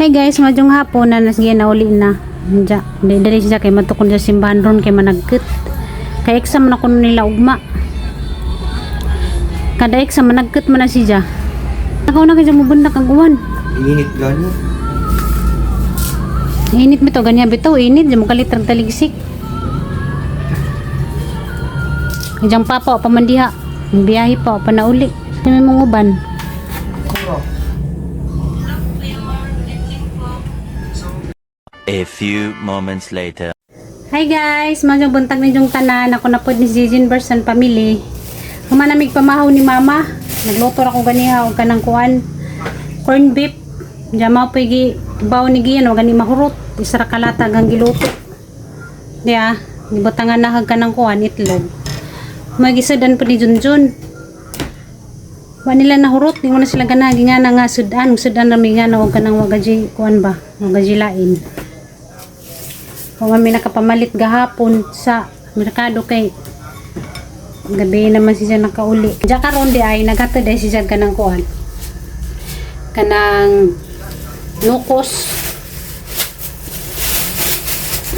Hey guys, madyong hapon na nasgiya na uli na. Diya, di dali siya kay matukon sa simbahan ron kay managkit. Kay exam na kuno nila ugma. Kada exam managkit man na siya. Nakaw na kay mo bundak ang uwan. Init gani. Init bitaw ganyan bitaw init di mo kalit rag taligsik. Ijang papa o pamandiha. Biyahe pa o panauli. May mong uban. Kuro. A few moments later. Hi guys, madyong buntag ninyong tanan. Ako na po ni Jijin Bersan Family. Humanamig pamahaw ni Mama. Nagluto ra ko ganiha og kanang kuan. Corn beef. Diya mao po gi baw ni giyan o gani mahurot. Isa ra ka latag ang giluto. Diya, gibutangan na hag kanang kuan itlog. Magisudan po ni Junjun. Wa nila nahurot, di mo na sila ganagi nga na nga sudan. Sudan ra mi nga na og kanang wagaji kuan ba, wagaji lain. Kung kami nakapamalit gahapon sa merkado kay gabi naman siya nakauli. Diya karon di ay naghatod ay siya kanang kuan. Kanang nukos.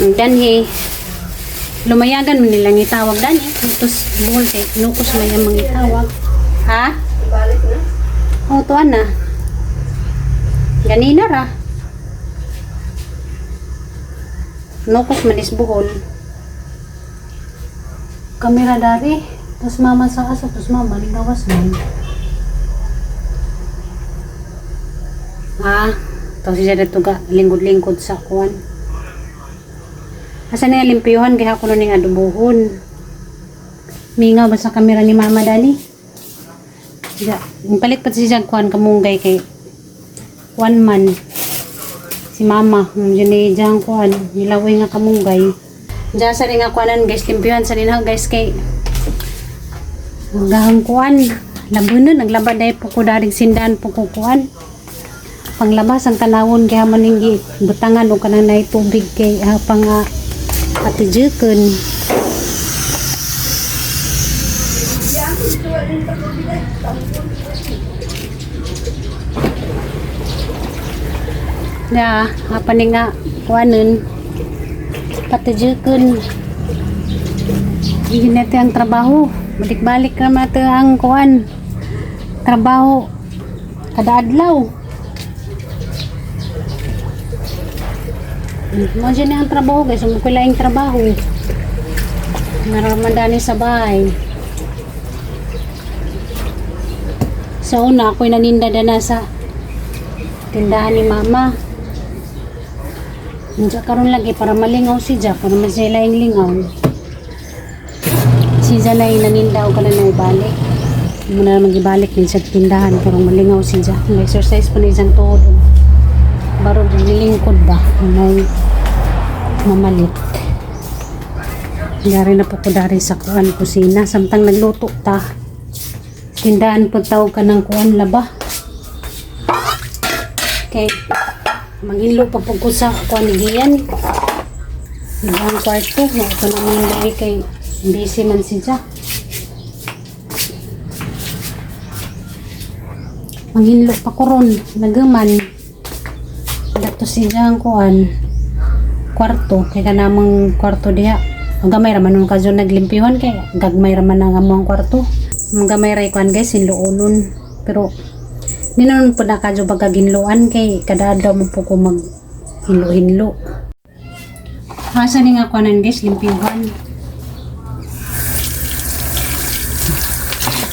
Ang danhi lumayagan man nilang itawag danhi. Tapos buhol kay nukos may ang mga itawag. Ha? Balik na. Oo, tuan na. Ganina ra. Nukos manis buhol. Kamera dari. Tapos mama sa aso, tapos mama, ligawas man. Ah, tapos siya dito ga, lingkod-lingkod sa kuwan. Asa na yung limpiyuhan, kaya ako nun yung adubuhon. Mingaw ba sa kamera ni mama dani? Ja, yung palit pa siya kuan kamunggay kay kuan man si mama yun ni diyang kuan nilaway nga kamunggay. Diyan sa rin nga kuanan guys, limpyuhan sa rin ha, guys, kay gahang kuan labunon naglaba dahil po ko daring sindahan po ko kuan panglabas ang tanawon kaya maninggi butangan o kanang nay tubig kay pang atijukan. Ya, apa ni nga kuanon patijukan. Hindi natin ang trabaho. Balik-balik naman natin ang kuan. Trabaho kada adlaw. Mo dyan ang trabaho guys, umukilaing trabaho. Nararamdani sa bahay. Sa una, ako'y naninda na sa tindahan ni mama. Diyan karon lagi para malingaw si Jack, para masila yung lingaw. Si Janay naninda o ka na ibalik. Hindi mo na naman ibalik din sa tindahan pero malingaw si Jack. May exercise pa na isang tuhod. Oh. Baro nilingkod ba? May mamalit. Dari na po ko dari sa kuan kusina. Samtang nagluto ta. Tindahan po tawag ka ng kuan laba. Okay. Manginlo pa po ko sa kuan ni Gian. Ang kwarto. Ito naman dahil kay busy man si Jack. Manginlo pa ko ron. Nagaman. Dato si Jack ang kuan. Kwarto. Kaya ka namang kwarto diha. Ang gamay raman nung kadyo naglimpihon kay gagmay raman ang among kwarto. Ang gamay ray kuan guys hinloonon. Pero di naman po na kadyo baga ginloan kay kada adlaw mo po ko mag hinlo-hinlo. Asa ni nga kuanan guys limpyuhan.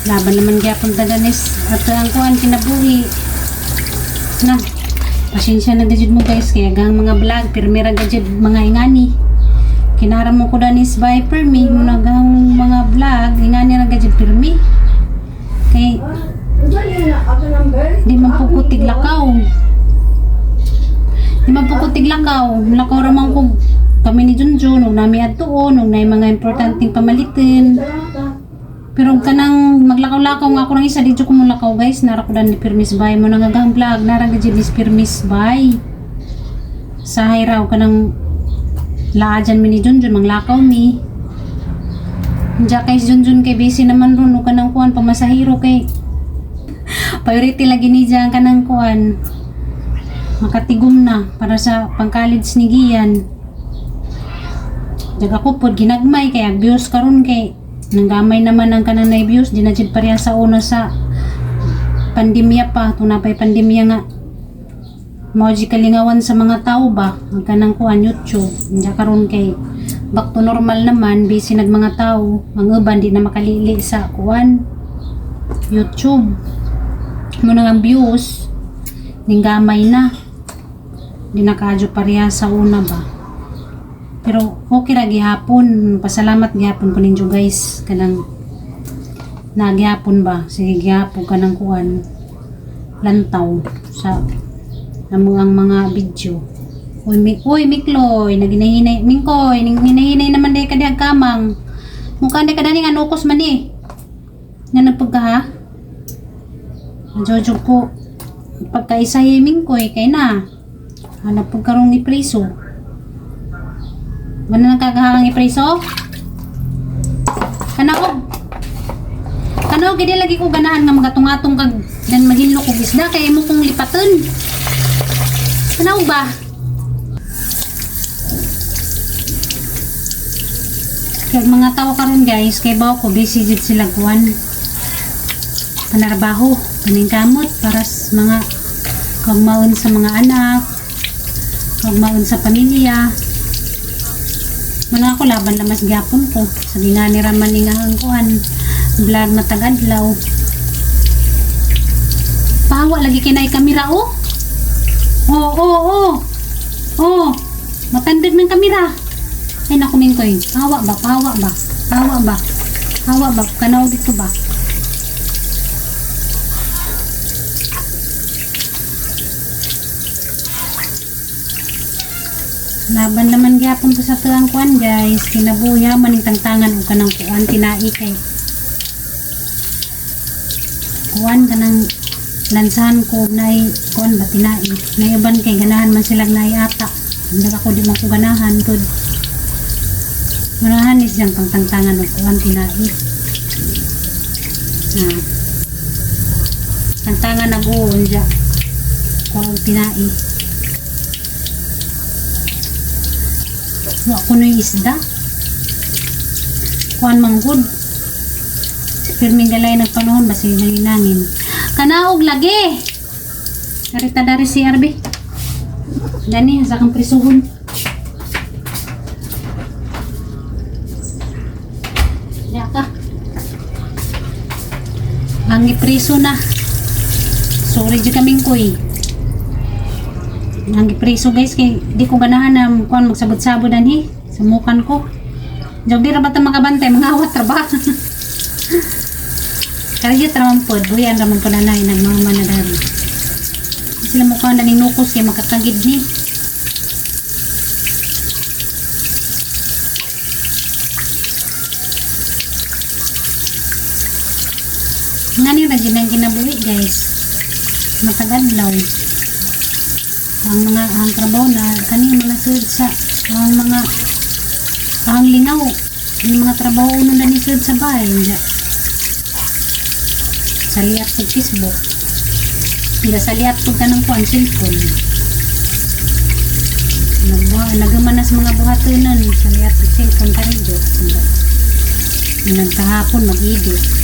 Laban naman gyapon ta danis at ang kuan kinabuhi. Na pasensya na gajud mo guys kaya gang mga vlog pirmira gajud mga ingani. Kinara mo ko danis by permi mo na gang mga vlog ingani ra gajud pirmi. Kay di man po ko tiglakaw. Di man po ko tiglakaw. Lakaw ra man ko kami ni Junjun, ug nami adtuon, ug nay mga importanteng pamalitin. Pero kanang maglakaw-lakaw nga ako ng isa, di jud ko mulakaw guys. Nara ko dan ni Pirmis Bay mo nang agang vlog, nara gid ni Pirmis Bay. Sa raw kanang laajan mi ni Junjun, manglakaw mi. Diya kay Junjun kay busy naman ron ug kanang kuan pamasahiro kay priority lagi ni diyan kanang kuan. Makatigom na para sa pang-college ni Gian. Dag ako pod ginagmay kay ag views karon kay nanggamay naman ang kanang na views di na jud pareha sa una sa pandemya pa tunapay pandemya nga mao jud kalingawan sa mga tao ba ang kanang kuan YouTube. Nya karon kay back to normal naman, busy nag mga tao, ang uban di na makalili sa kuan YouTube mo nang ang views ning gamay na, di na kaadyo pareha sa una ba. Pero okay ra gihapon, pasalamat gihapon ko ninyo guys kanang nagihapon ba, sige gihapon kanang kuan lantaw sa amo ang mga video. Uy, uy Mikloy, naginahinay, Mingkoy, ning hinahinay naman day ka kamang. Mukha di ka dani nga nukos man eh. Nga nagpagka ha? Jojo ko, pagkaisa Mingkoy, kay na. Hanap pagkarong ipriso. Wala nang kagahang ipriso? Kanaog. Kanaog, hindi lagi ko ganahan nga magatungatong kag dan mahinlo kog isda kay imo kong lipaton. Kanaog ba? Kaya mga tao karon guys, kay bawo ko busy jud sila kuan. Panarbaho, paningkamot para sa mga kagmaon sa mga anak, kagmaon sa pamilya. Wala ako laban lamas gyapon ko. Sabi nga ni Raman ni nga ang kuan, vlog matag adlaw. Pawa lagi kinay kamera oh. Oh. Oh, matandag ng kamera. Ay naku Mingkoy, pawa ba, pawa ba, pawa ba, pawa ba, kanaw dito ba? Laban naman gyapon ko sa tuang kuan guys. Kinabuya maning tangtangan og kanang kuan tinai kay kuan kanang lansahan ko nay kuan ba tinai. Naiban kay ganahan man silang nay ata. Hindi ako di man ko ganahan tud. Manahan is diyang pangtangtangan og kuan tinai. Na. Tangtangan nag-uon siya. Kuan tinai. Wa ko na yung isda. Kuan manggod. Pirming galay ng panahon basi nangin. Kanaog lagi. Karita dari si RB. Dani sa kang prisuhon. Ya ka. Ang ipriso na. Sorry jud kaming koy. Ang gipriso guys kay di ko ganahan na kuan magsabot-sabot anhi sumukan ko. Jog di ra ba ta makabantay mga awat ra ba? Kaya ra man pod buyan ra man pod anay nagmama na dari. Di sila mukha na ning nukos kay makakagid ni. Ngani ra jud ang kinabuhi guys. Matag adlaw ang mga ang trabaho na kani mga sud sa ang mga ang lingaw ang mga trabaho na ni sud sa bahay nga sa liat sa Facebook pila sa liat pag kanang kuan cellphone nagbuha nagaman na sa mga buhatonan sa liat sa cellphone karidyo nagkahapon mag-edit.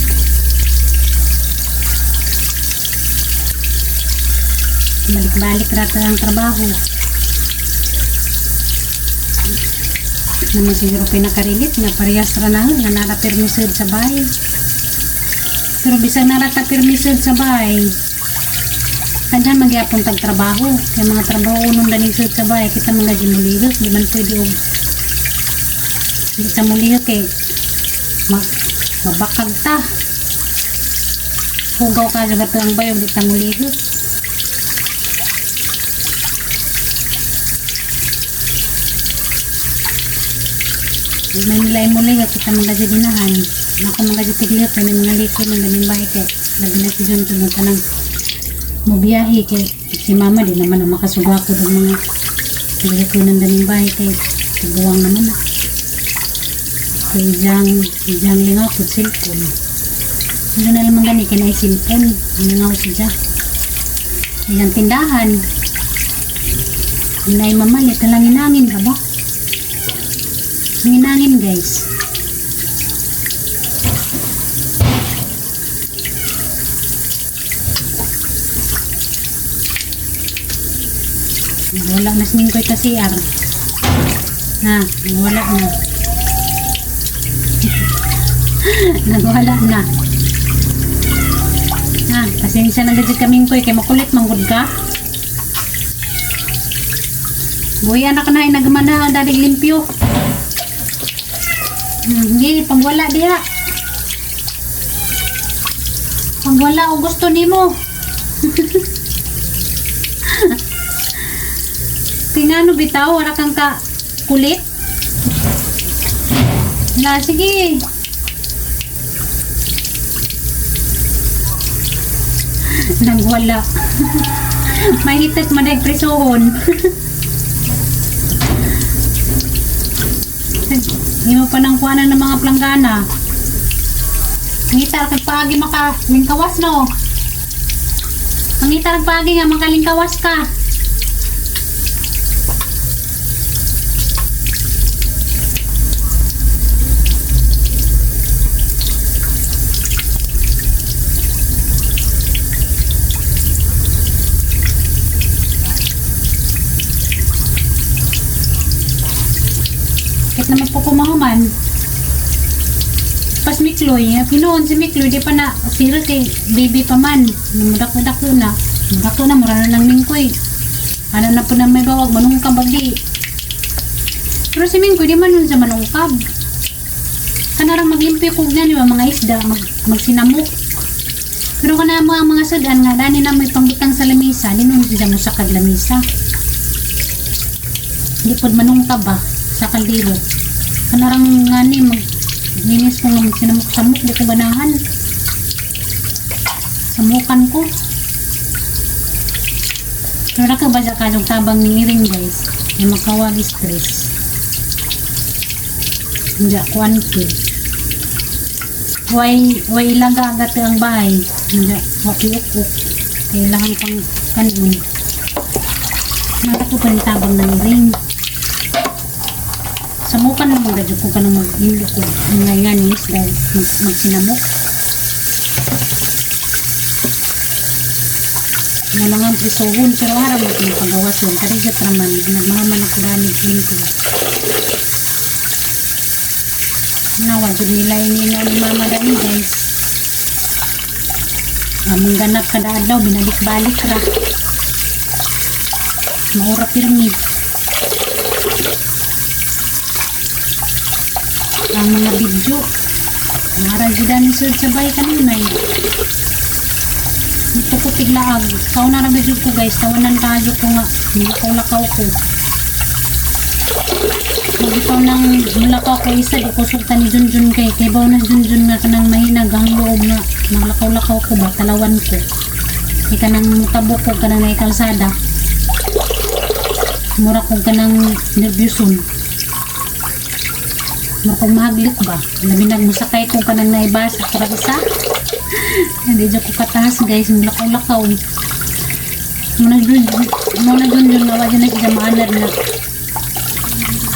Balik-balik rata ang trabaho naman siguro pinakarilit nga parehas ra na nga nara permisod sa bahay. Pero bisag nara ta permisod sa bahay, kadyan magyapon tag trabaho kay mga trabaho unong daning sud sa bahay kita mga gimulihok di man pwede og di ta mulihok kay mabakag ta, hugaw ka sa bato ang bayog di ta mulihok. May nilay muli nga kita mga dinahan. Nako mga tiglip may mga liko ng ganing bahay kay labi na si John tunod ka ng mubiyahe kay si mama di naman ang makasuga ko ng mga liko ng daning bahay kay tiguang naman na. Kay jang lingaw po cellphone. Ano na naman gani kay na cellphone. Lingaw siya. Iyang tindahan. Hinay mamalit. Halangin-angin ka ba? Hangin-angin, guys. Wala na siningkoy ka CR. Na, wala na. Nagwala na. Ha, pasensya na gajud kaming koy kay makulit manggod ka. Buya na ka na inagmana ang dalig limpyo. Hindi, pangwala diha. Pangwala o gusto nimo. Tingano bitaw, wala kang ka kulit. La, sige. Nagwala. Mahitat man presohon. Hindi mo pa nang kuhanan ng mga planggana. Ngita kag paagi maka lingkawas no. Mangita kag paagi nga makalingkawas ka. Kahit naman po kumahuman. Pas Mikloy, pinuon si Mikloy, di pa na, siro kay baby pa man. Mudak-mudak na. Mudak na, mura na lang mingkoy. Ano na po na may bawag, manungkab bagdi. Pero si Mingkoy, di man nun sa manungkab. Kanarang maglimpyo kog na, di ba, mga isda, magsinamok. Pero kana mga sudan nga, dani na may pangbutang sa lamisa, di nun siya mo sa kaglamisa. Di pod manungkab ba sa kaldero. Kanarang nga ni mag linis ko nga magsinamok-samok, di ko ganahan. Samukan ko. Pero nakabasa ka yung tabang ni Iring, guys. Yung makawag stress. Hindi ako anki. Way ilaga agad ang bahay. Hindi, wakiukok. Kailangan pang kanon. Mata ko pa ni tabang ng Iring. Samukan naman gadyo ko ka nang mag-ilo ko. Ngayon is dahil magsinamok. Mga mga prisohon, pero harap mo itong pagawas yun. Karigat raman, nagmahaman ako gani lingko. Nawa, jud nila yung ni mama dani, guys. Among ganap kada adlaw, binalik-balik ra. Maura pirmi. Ang mga video. Nara jud ani sud sa bay kanunay. Dito ko tiglaag. Sa una ra jud ko, guys, tawanan tayo ko nga nilakaw-lakaw ko. Magitaw nang mulakaw ko isa di ko sugtan ni Junjun kay baw na Junjun nga kanang mahina ang loob nga maglakaw-lakaw ko ba talawan ko. Kay kanang mutabok ko kanang nay kalsada. Mura ko kanang nervyuson. Mura kong mahaglik ba? Labi nag musakay ko kanang naibasa para isa. Hindi dyan ko kataas, guys. Mulakaw-lakaw. Muna dun nga wala na siya maanad na.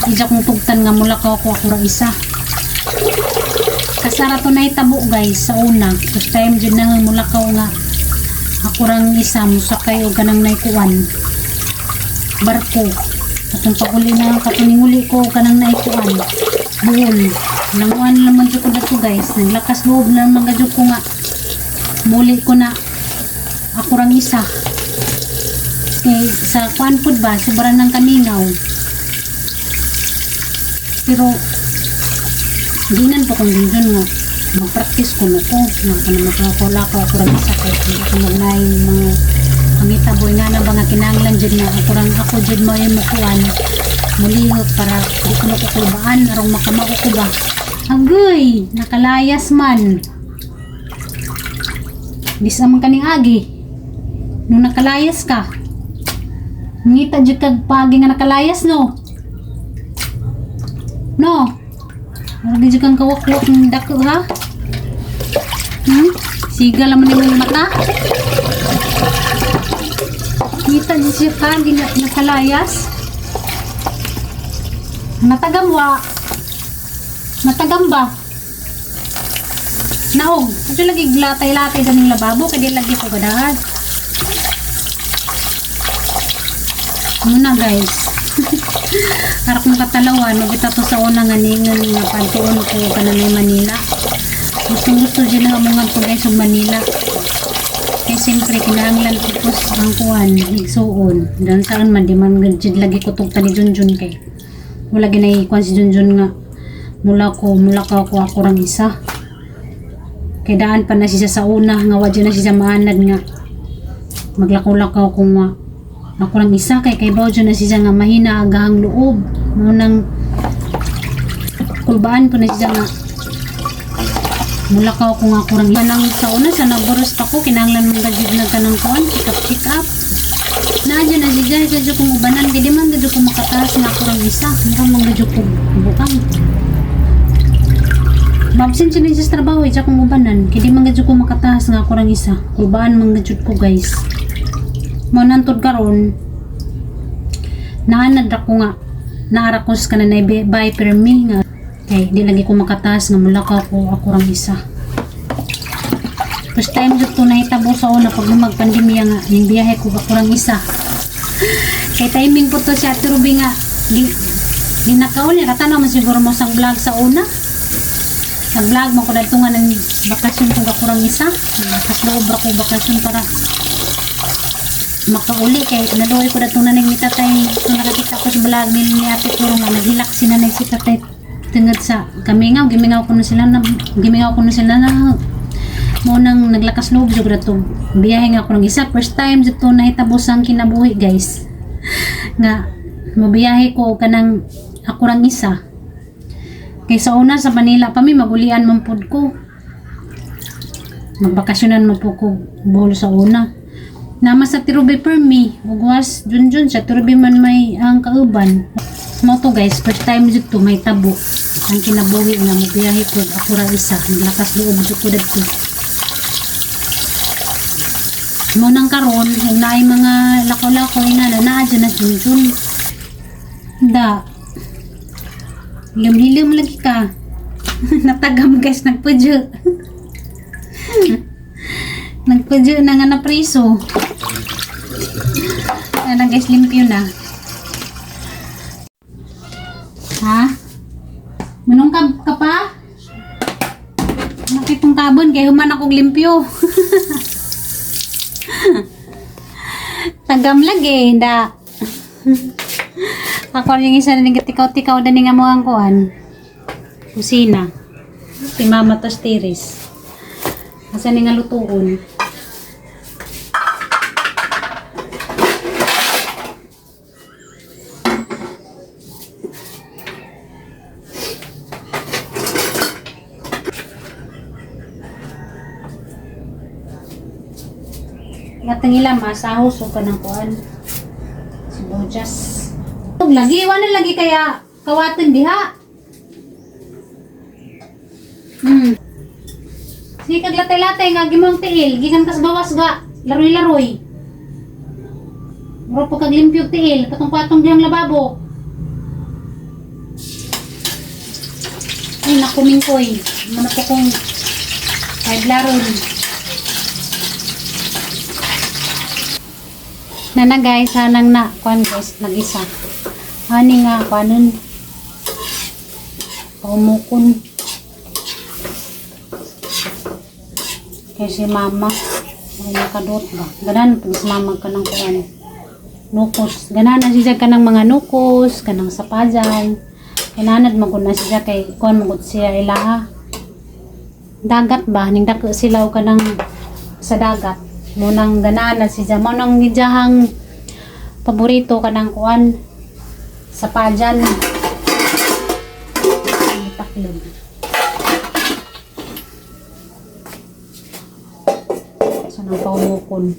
Ija kong tugtan nga mulakaw ko ako ra isa. Kasara to na itabo, guys, sa una. First time dyan na nga mulakaw nga ako rang isa musakay o ganang naikuan. Barko. Atong paguli na katuninguli ko kanang naikuan. Buol. Nanguan naman dyan ko na to, guys. Naglakas loob na mga dyan ko nga. Muli ko na ako rang isa. Kay sa kuan pud ba, sobra ng kaningaw. Pero ginan po kong dun nga mag-practice ko no ko nga kanang makakulakaw ako rang isa kay hindi ko magnaing mga pangitaboy nga na ba nga kinahanglan jud na ako rang ako jud mo yung mukuan mulihot para di ko nakukulbaan arong makamao ko ba. Agoy, nakalayas man. Bisa man kaning agi. Nung nakalayas ka. Ngita jud kag pagi nga nakalayas no. No. Murag jud kang kawakwak ng dako ha. Siga laman nimong mata. Ngita jud siya pagi nga nakalayas. Natagamwa. Natagam ba? Naog. Ito lagi latay-latay sa ning lababo kay di lagi ko gadahan. Muna guys. Harap ng katalawan, magita to sa una nga ningan nga pantuon ko kanang Manila. Gustong gusto dyan na mga to guys sa Manila. Kay siyempre kinahanglan ko po ang kuan, igsuon. Dan saan man di man gud lagi ko tug tani Junjun kay. Wala ginay kuan si Junjun nga mula ko mula ka ko ako rang isa. Kay daan pa na siya sa una nga wa na siya maanad nga maglakaw-lakaw ko nga ako rang isa kay kay baw na siya nga mahina agahang loob. Munang kulbaan po na siya nga mulakaw ko nga kurang kanang sa una sa naboros pa ko kinahanglan mong gajud na kanang kuan pick up pick up na dyan na siya sa dyan kong ubanan kay di man gajud ko makataas nga kurang isa murang man gajud ko bukang Mabsent siya din sa trabaho eh, siya kong ubanan kay di man gajud ko makataas nga kurang isa kulbaan man gajud ko guys mo nantod karon naanad ako nga naarakos ka na na buy per me nga kay di lagi ko makataas nga mulakaw ko ako rang isa. First time jud to nahitabo sa una pag magpandemya nga ning biyahe ko ako rang isa. Kay timing po to si Ate Ruby nga di, di nakauli katanaw man siguro mo sang vlog sa una. Nag-vlog mo ko dadto nga ng bakasyon ko ako rang isa. Lakas loob ra ko bakasyon para makauli kay naluoy ko datong nanay ni tatay kung nakakita ko sa vlog ni Ate Puro nga naghilak si nanay si tatay tungod sa kamingaw gimingaw ko na sila na gimingaw ko na sila na mo nang naglakas loob jud ko biyahe nga ako ng isa first time jud to nahitabo sa kinabuhi guys nga mobiyahe ko kanang ako rang isa kay sa una sa Manila pa mi magulian man pud ko magbakasyonan man po ko Bohol sa una nama sa Tirubi permi ugwas junjun sa Tirubi man may ang kauban mo to guys first time jud to may tabo ang kinabuhi nga mobiyahe ko ako ra isa lakas loob jud ko dadto mo nang karon ug naay mga lakaw-lakaw ina na naa dyan na junjun da hilom-hilom lagi ka natagam guys nagpudyo nagpudyo na nga na preso na guys limpyo na ha manong ka, ka pa nakitong kabon kay human akong limpyo. Tagam lagi da. Ako yung isa na nagtikaw-tikaw na nga mo ang kuan. Kusina. Si Mama tas tiris. Asa ni nga lutuon. Gatang ila masahos o kanang kuan. Sibuyas. Lagi wala lagi kaya kawatan diha. Sige kag latay-latay nga gimong tiil, gikan kas gawas ga, laroy-laroy. Muro po kag limpyo tiil, patong-patong diyang lababo. Ay, naku mingkoy. Muna po kong five laron. Nana guys, hanang na, kuan guys, nag-isa. Ani nga, kuanon. Paumukon. Kaya si mama, ay nakadot ba? Ganan, pag si mama ka ng kuan. Nukos. Ganan na siya ka ng mga nukos, kanang sapajan. Kinanad mo na siya kay kuan mo siya ilaha. Dagat ba? Ning dako sila og kanang sa dagat. Munang ganan na siya. Munang gijahang paborito kanang kuan sapajan. Ay, Taklob. Sa nang paumukon.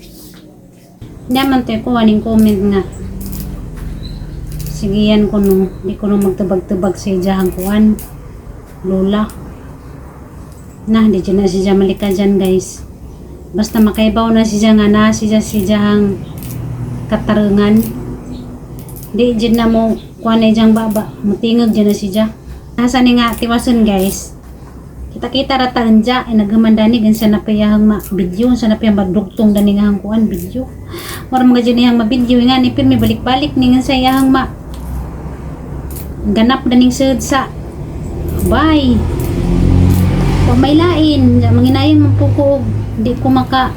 Hindi man tayo kuha ning comment nga. Sige yan ko no. Di ko no magtubag-tubag sa ijahang kuan. Lola. Na, di dyan na siya malika dyan guys. Basta makaibaw na siya nga na siya sijahang katarungan. Di dyan na mo Kuha na diyang baba. Mutingog dyan na siya. Asa ni nga tiwason, guys. Kita-kita ra ta anja ay naghuman dani gan sa na payahang ma video, sa na payang magdugtong dani nga ang kuan video. Mura mga dyan iyang ma-video nga ni pirmi balik-balik ni nga sa iyahang ma ganap daning sud sa bye. Wa may lain, manginayang man po ko og di ko maka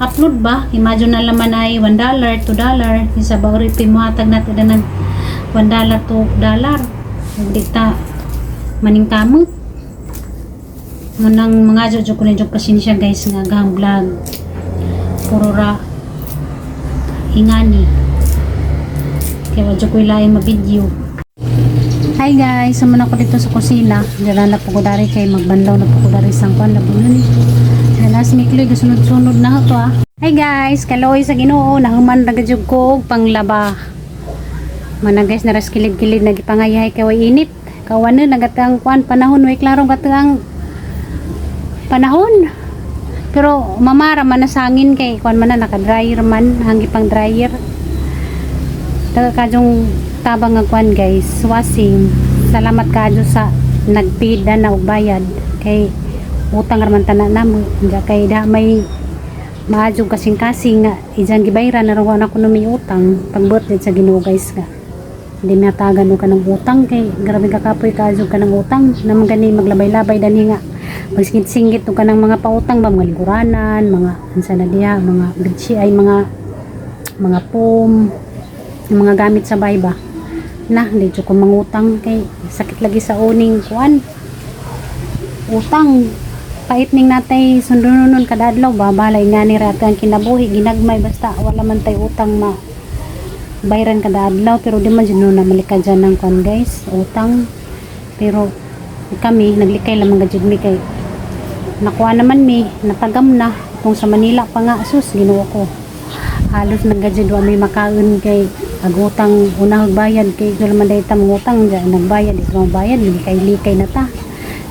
upload ba. Imagine na laman ay $1, $2. Isa ba ori pimuhatag natin na ng $1, $2. Ug di ta maningkamot. Munang mga jojo ko na pasensya, guys, nga gang vlog. Puro ra ingani. Kaya wa jud ko lain ma-video. Hi guys, suman ako dito sa kusina. Dala na po ko dari kay magbanlaw na po ko dari sa kwan labunan ni. Dala si Mikloy gasunod-sunod na to ah. Hi guys, kaloy sa Ginoo, nahuman ra gajud ko og panglaba. Mana guys, naras kilid-kilid nagipangayahay kay way init. Kawan na nagatang kuan panahon, way klarong katang panahon. Pero mamara man na sa hangin kay kuan man na naka-dryer man, hangi pang dryer. Daga kadyong tabang nga kuan, guys, washing. Salamat kadyo sa nagpida na og bayad kay utang ra man tanan namo. Diya kay da may maadyo kasing-kasing nga ijang gibayran na raw ako na may utang. Pagbuot din sa Ginoo, guys, nga hindi matagan og kanang utang kay grabe ka kapoy kaadyo ka ng utang naman gani maglabay-labay dani nga magsingit-singit og kanang mga pautang ba, mga lingkuranan, mga unsa na diha, mga bitsi ay mga foam, yung mga gamit sa bahay ba na. Hindi jud ko mangutang kay sakit lagi sa uning kuan utang, pait ning natay sundunon kada adlaw ba. Balay nga ni rata ang kinabuhi ginagmay, basta wala man tay utang ma bayran kada adlaw. Pero di man jud na malika dyan ng kuan, guys, utang. Pero kami naglikay lamang gajud mi kay nakuha naman mi, natagam na kung sa Manila pa nga, sus, Ginoo ko, halos nagajud wa may makaon kay agutang unahog bayad kay wala man day ta mangutang diyan nagbayad di ko bayad, likay-likay na ta.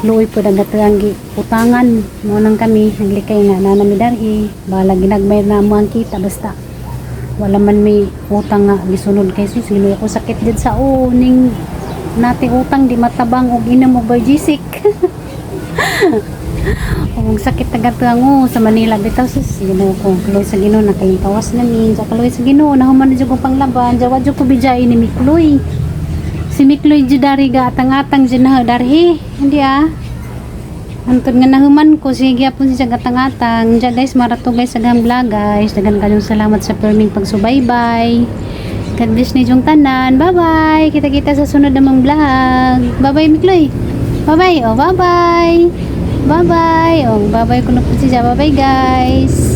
Luoy po ang ang gi utangan mo nang kami naglikay nga na nami darhi. Bahala ginagmay na mo ang kita, basta wala man may utang nga gisunod kay sus, Ginoo ko, sakit din sa uning nati utang, di matabang og inom og Biogesic. Og sakit taga oh, sa Manila bitaw, sus, Ginoo ko. Kaloy sa Ginoo, nakalingkawas na mi. Sa kaloy sa Ginoo, nahuman na jud ko panglaban. Jawa jud ko bijay ni Mikloy. Si Mikloy jud dari ga atang-atang jud na darhi. Hindi ah. Antod nga nahuman ko, sige gyapon siya gatang-atang. Diya guys, marato guys sa vlog, guys. Daghan kayong salamat sa perming pagsubaybay. God bless ni yung tanan. Bye-bye. Kita-kita sa sunod namang vlog. Bye-bye, Mikloy. Bye-bye. Oh, bye-bye. Bye-bye. Oh, bye-bye ko na po siya. Bye-bye, guys.